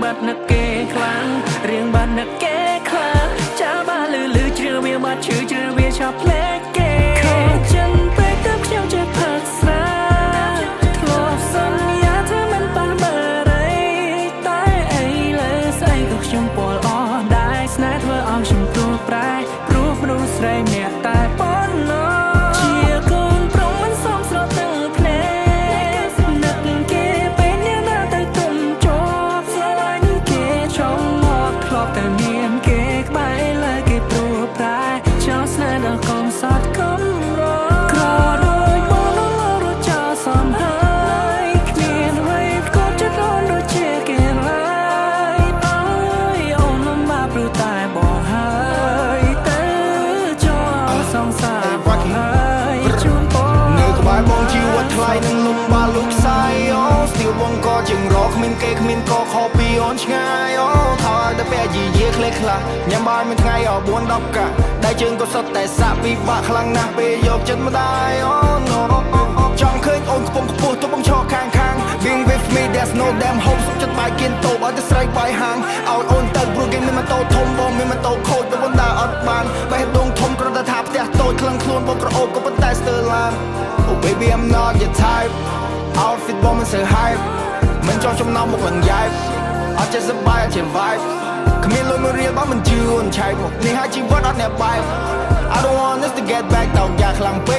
បាត់នឹកគេខ្លាំងរៀងបាត់នឹកគេខ្លាំងចាបានលឺលឺជ្រឿវាបាត់ឈឺជ្រឿវាឆាប់ភ្លេចគេខកចិនពេកទៅខ្ញុំចេះផឹកស្រាធ្លាប់សន្យាថាមិនប៉ះបារីតែអីលើស្អីក៏ខ្ញុំពលអស់ដែរស្នេហ៍ធ្វើឲ្យខ្ញុំទួប្រែព្រោះមនុស្សស្រីម្នាក់តែប៉ុណ្ណោះជាកូនប្រុសមិនសមស្រទាំងភ្នែកនឹកគេពេលអ្នកណាទៅទុំជាប់ស្រឡាញ់គេចង់មកធ្លាប់តែមានគេក្បែរលើគេព្រួប្រែចោលស្នេហ៍ដល់កំសត់កំរក្រដូចបងរត់ចោលសំហើយគ្មានអ្វីក៏ចិត្តអូនដូចជាគេឡើយអើយអូនលំបាកព្រោះតែបងហើយទៅចោលសង្សារបងហើយជូនបង នៅក្បែរបងជីវិតថ្លៃនឹងលំបាកលុកខ្សែអូស្ទៀវបងក៏ជាងរកគ្មានគេគ្មានកខពីអូនឆ្ងាយអូថើតែពេលយីយាក្លេខ្លះញ៉ាំបាយមួយថ្ងៃអ4 10កាក់ដៃជើងក៏សុទ្ធតែសាក់ពិបាកខ្លាំងណាស់ពេលយកចិត្តម្ដាយអូ no ចង់ឃើញអូនខ្ពង់ខ្ពស់ទោះបងឈរខាងខាង Being with me, there's no damn hope សុខចិត្តបាយគៀនតូបឲ្យតែស្រែកបាយហាងឲ្យអូនទៅព្រោះគេមានម៉ូតូធំបងមានម៉ូតូខូចបងដើរអត់បានបេះដូងធំគ្រាន់តែថាផ្ទះតូចក្លឹងខ្លួនបងក្រអូបក៏ប៉ុន្តែស្ទើរឡាន Oh baby, I'm not your type. Outfit បងមិនសូវ hype មិនចង់ចំណោមមុខឡើងយ៉ែបអត់ចេះសប្បាយអត់ចេះ vibe គ្មានលុយមួយរៀលបងមិនជឿអូនឆែកមកនេះហើយជីវិតអត់អ្នកបែប I don't want us to get back តោកយ៉ាខ្លាំងពេក។